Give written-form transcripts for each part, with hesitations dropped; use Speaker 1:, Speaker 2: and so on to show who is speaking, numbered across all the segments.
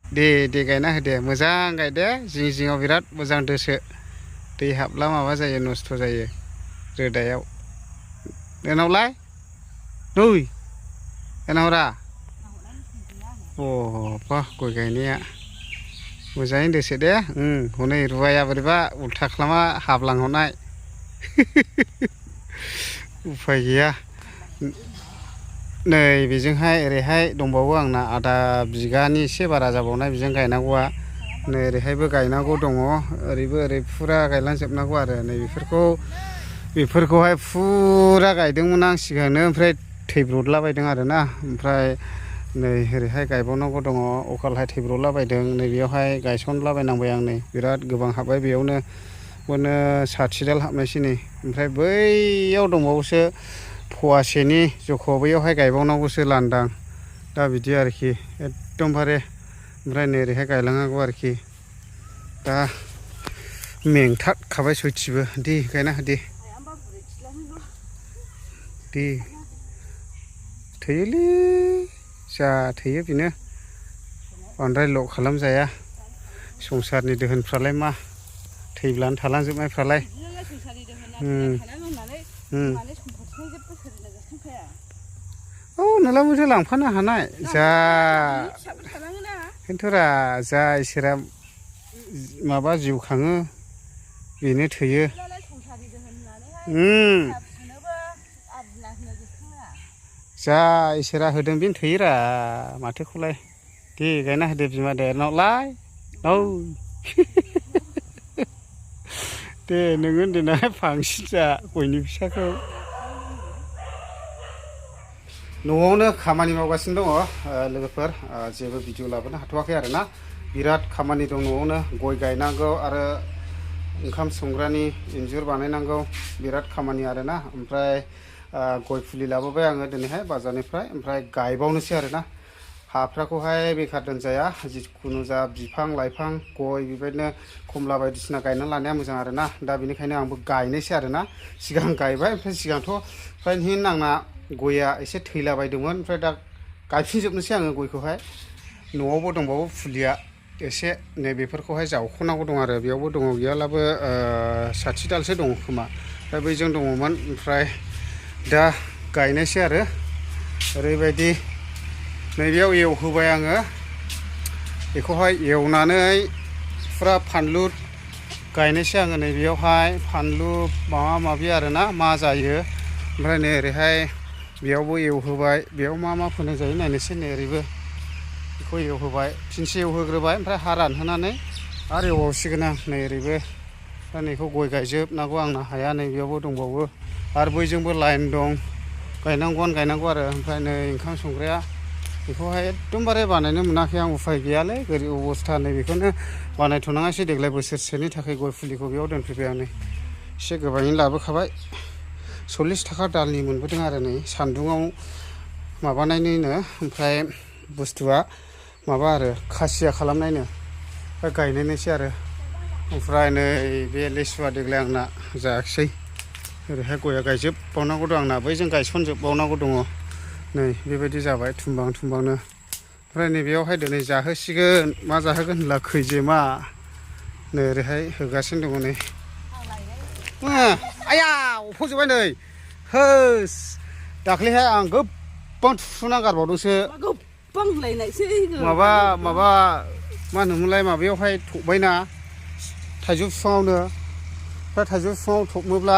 Speaker 1: दे गायना होदे मोजां गायदे जिं जिङाव बिराद मोजां दोसो दै हाबला माबा जायो नस्थ' जायो रोदायाव नोंनावलाय नै नोंनावरा बा गय गायनाया मोजाङै दोसो दे हनै रुवाया बोरैबा उल्था खालामा हाबलांहरनाय उफाय गैया नै बेजोंहाय ओरैहाय दंबावो आंना आधा बिगानि एसे बारा जाबावनाय बेजों गायनांगौआ नै ओरैहायबो गायनांगौ दङ ओरैबो ओरै फुरा गायलांजोबनांगौ आरो नै बेफोरखौहाय फुरा गायदोंमोन आं सिगांनो ओमफ्राय थैब्र'दलाबायदों आरोना ओमफ्राय नै ओरैहाय गायबावनांगौ दङ अखालहाय थैब्र'लाबायदों नै बेयावहाय गायसनलाबायनांबाय आं नै बिराद गोबां हाबबाय बेयावनो 60 दाल हाबनायसै नै ओमफ्राय बैयाव दंबावोसो फवासेनि जख' बैयावहाय गायबावनांगौसो लांदां दा बिदि आरोखि एकदमबारे ओमफ्राय नै ओरैहाय गायलांनांगौ आरोखि दा मेंथाबखाबाय सयथिबो दे गायना होदे दे थैयोलै जा थैयो बेनो बांद्राय ल' खालामजाया संसारनि दोहोनफ्रालाय मा थैब्लानो थालांजोबनायफ्रालाय औ नोंलाय माथो लांफानो हानाय जा खिन्थुरा जा इसोरा माबा जिउ खाङो बेनो थोयो जा इसोरा होदों बेनो थोयोरा माथोखौलाय दे गायना होदो बिमा दे नोंनावलाय दे नोङो देनाय बांसिन जा गयनि फिसाखौ न'आवनो खामानि मावगासिनो दङ लोगोफोर जेबो भिडिअ लाबोनो हाथ'वाखै आरोना बिराद खामानि दं न'आवनो गय गायनांगौ आरो ओंखाम संग्रानि इन्जुर बानायनांगौ बिराद खामानि आरोना ओमफ्राय गय फुलि लाबोबाय आङो दिनैहाय बाजारनिफ्राय ओमफ्राय गायबावनोसै आरोना हाफ्राखौहाय बेखार दोनजाया जिखुनु जा बिफां लाइफां गय बेबायदिनो खमला बायदिसिना गायना लानाया मोजां आरोना दा बेनिखायनो आंबो गायनोसै आरोना सिगां गायबाय ओमफ्राय सिगांथ' फ्रायनो आंना गया एसे थैलाबायदोंमोन ओमफ्राय दा गायफिनजोबनोसै आङो गयखौहाय न'आवबो दंबावो फुलिया एसे नैबेफोरखौहाय जावख'नांगौ दं आरो बेयावबो दङ गैयालाबो 60 दालसो दङ खोमा ओमफ्राय बैजों दङमोन ओमफ्राय दा गायनोसै आरो ओरैबायदि नैबेयाव एवहोबाय आङो बेखौहाय एवनानै फुरा फानलु गायनोसै आङो नैबेयावहाय फानलु माबा माबि आरोना मा जायो ओमफ्राय नै ओरैहाय बेयावबो एवहोबाय बेयाव मा फोनाय जायो नायनोसै नै ओरैबो बेखौ एवहोबाय फिनसे एवहोग्रोबाय ओमफ्राय हा रानहोनानै आरो एवबावसिगोन आं नै ओरैबो दा नैखौ गय गायजोबनांगौ आंना हाया नै बेयावबो दंबावो आरो बैजोंबो लाइन दं गायनांगौ आरो ओमफ्राय नै ओंखाम संग्राया बेखौहाय एकदमबारे बानायनो मोनाखै आं उफाय गैयालै गोरिब अबस्था नै बेखौनो बानायथ'नाङासै देग्लाय बोसोरसेनि थाखाय गय फुलिखौ बेयाव दोनफैबाय आं नै एसे गोबाङैनो लाबोखाबाय 40 थाखा दालनि मोनबोदों आरो नै सान्दुङाव माबानायनिनो ओमफ्राय बुस्थुआ माबा आरो खासिया खालामनायनो ओमफ्राय गायनायनोसै आरो ओमफ्राय नै बे लेसुआ देग्लाय आंना जायाखिसै ओरैहाय गया गायजोबबावनांगौ दं आंना बैजों गायसनजोबबावनांगौ दङ नै बेबायदि जाबाय थुमबांनो ओमफ्राय नैबेयावहाय दिनै जाहोसिगोन मा जाहोगोन होनब्ला खैजेमा नै ओरैहाय होगासिनो दङ नै आया अफजोब्बाय नै होस दाख्लैहाय आं गोबां थुसुना गारबावदोंसो माबा मा होनोमोनलाय माबायावहाय थ'बायना थाइजौ बिफाङावनो ओमफ्राय थाइजौ बिफाङाव थ'बोब्ला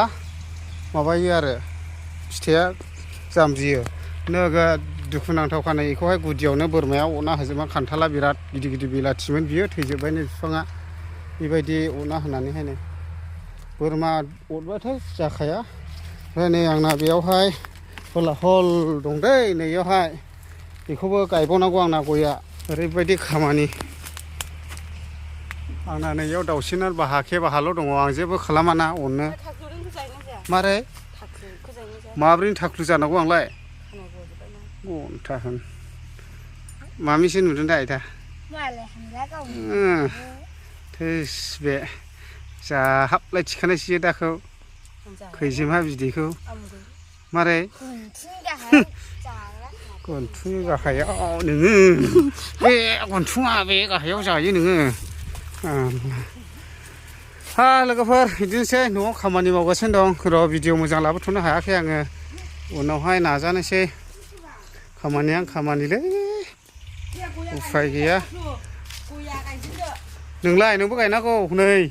Speaker 1: माबायो आरो फिथाइया जामजियो नोगोद दुखुनांथावखानाय बेखौहाय गुदियावनो बोरमाया अरना होजोबना खान्थाला बिराद गिदिर बेलाथिमोन बियो थैजोब्बाय नै बिफाङा बेबायदि अरना होनानैहायनो बोरमा अरबाथाय जाखाया ओमफ्राय नै आंना बेयावहाय हल दं दै नैयावहाय बेखौबो गायबावनांगौ आंना गया ओरैबायदि खामानि आंना नैयाव दाउसिन बाहाल' दङ आं जेबो खालामाना अननो मारै माब्रैनि थाख्लु जानांगौ आंलाय घन्टा होन मामिसो नुदों दा आयदा थोस बे जाहाबलाय थिखानायसो दाखौ खैजेमा बिदैखौ मारै गन्थुनि गाहायाव नोङो बे गन्थुङा बे गाहायाव जायो नोङो हा लोगोफोर बिदिनोसै न'आव खामानि मावगासिनो दं र' भिडिअ मोजां लाबोथ'नो हायाखै आङो उनावहाय नाजानोसै खामानिया खामानिलै उफाय गैया नोंलाय नोंबो गायनांगौ नै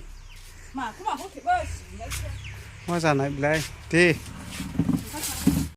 Speaker 1: मा जानाय बेलाय दे